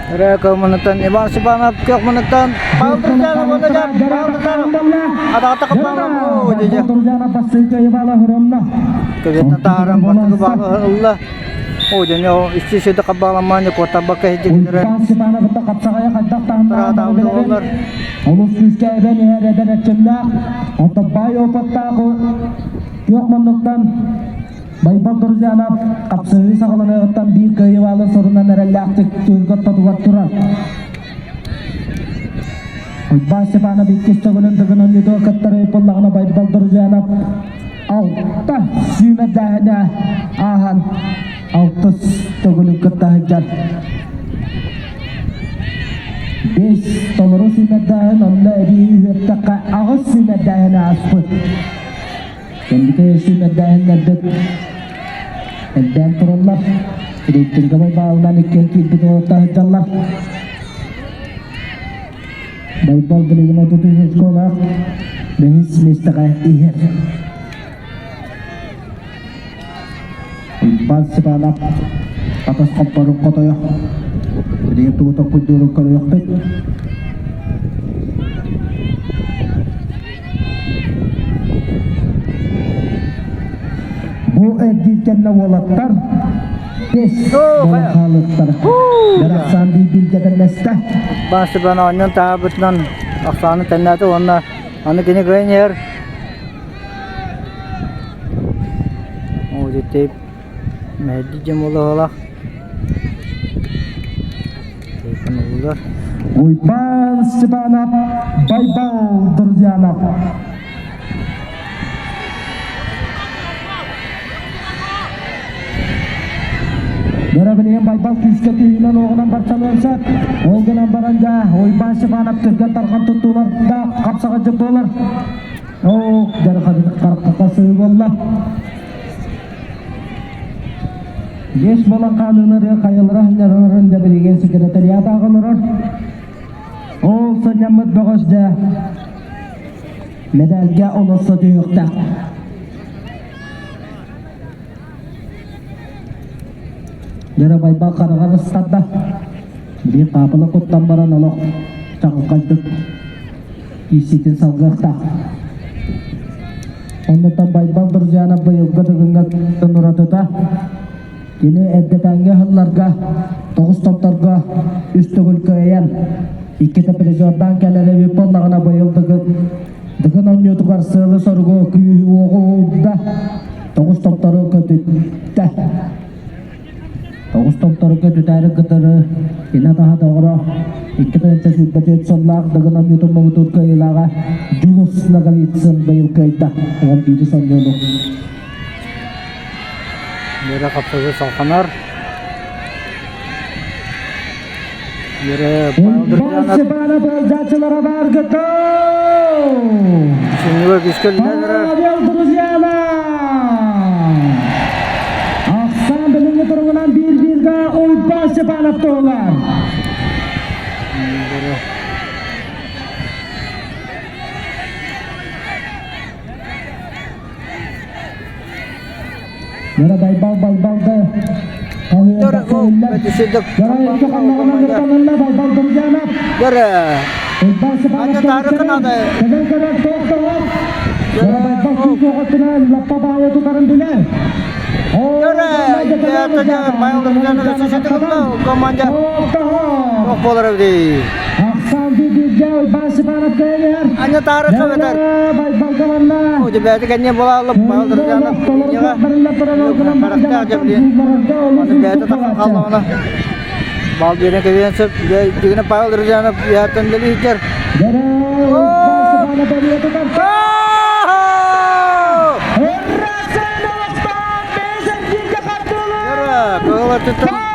Эрэ көмөнүттэн Иван Степанов көхмөнүттэн Павел Друзьянов уонна Павел Друзьянов атаҕата каппаалам оо дьэ Друзьянов бастыҥка Ивана Хромна. Кэбиэтин таһааран бастакы баалы ылла. Оо дьэ исчи сиди хабааламаан куотарбакка иһдигиннэрэ. Иван Степановытта хапсаҕайа хайдах таһымнаах Тараатаабыт оҕолор. Олус күүскэ эбэн иһэр эдэр эрчимнээх, онтон баай опыттаах күөх муннуктан Байбал Друзьянов хапсыһыы саҕаланыаҕыттан биир кыайыылааҕы сорунан эрэллээхтик түһүлгэ ортотугар турар. Уйбаан Степанов иккис төгүлүн Дыгын оонньуутугар кыттар ыйыппыллаҕына Байбал Друзьянов алта сүүмэрдээһинэ ааһан алтыс төгүлүн кытта сылдьар. Биэс толору сүүмэрдээһин онно эбии үһүөттэххэ аҕыс сүүмэрдээһини ааспыт. Кэнники сүүмэрдээһиннэрбит элбээн тураллар. Рейтинговай баалынан иккиэн киирбит уолаттар сылдьаллар. Байбал билигин 33 очколаах бэһис миэстэҕэ иһэр. Уйбаан Степанов атас хоппорун хотойо. Билигин тугу токкуйдуурун көрүөхпүт. Бу эргиир кэннэ уолаттар бес буолан хаалыттар. Барахсан биир билгэ Баасыбан оонньоон таһаарбытынан ахсааны тэннээтэ уонна аны кини кыайан иһэр. Оо, дьэ мэһэйдии дьон буолуоҕа. Телефон Уйбаан Степанов, Байбал Друзьянов. Бара билигин Байбал күүскэ тиһинэн оҕунан барсалыан сөп. Ол гынан баран дьа Уйбаан Степанов түргэн тарҕан туттуулардаах хапсаҕайдьыт буолар. Оо, дьархатык сыы буолла. Биэс буолан хаалыылары хайалара ханньараларын да билигин секретариат олорор. Ол сынньаммыт бөҕөс да медальга олорсо түһүөхтээх. Дьара Байбал хараҕар ыстарда. Биир хаапыла куттан баран олох чаҕылхайдык киирсиитин салгыахтаах. Оннуттан Байбал Друзьянов быйылгы Дыгыҥҥа уратыта кини эрдэтээҥҥи ыһылларга тоҕус томторго үс төгүл кыайан иккитэ призердаан кэлэр эбит буоллаҕына быйыл Дыгын Дыгын оонньуутугар сыалы-соругу күүһү-уоҕу уурда тоҕус томтору көтүттэ. Тоҕус томтору көтүтээри кытары илэ таһа доҕоро 2 124 сыллаах Дыгын оонньуутун муҥутуур кыайыылааҕа Дьулус Ноговицын быйыл кыайда 11 сонньуону. Үөрэ хапсыһыы салҕанар. Үөрэ Павел Друзьянов Степанов ыалдьааччылара бааргыта! Сүнньүгэр күүскэ үлэлээн эрэр. Павел Друзьянов! Ахсаан билиҥҥи туругунан биир-бииргэ Уйбаан Степанов туһулар. Yara Байбал Байбалда Аня Тарыха бэтэр. Бэйэтэ кэннэ буолааллап Баалдыржанов харахтаах дьэбилиэн. Аны бэйэтэ тахсан хааллаҕына баал биэрэн кэбиһиэн сөп. Дьигинэ Павел Друзьянов яттан дэлиһитэр. Кыһыл өттүттэн.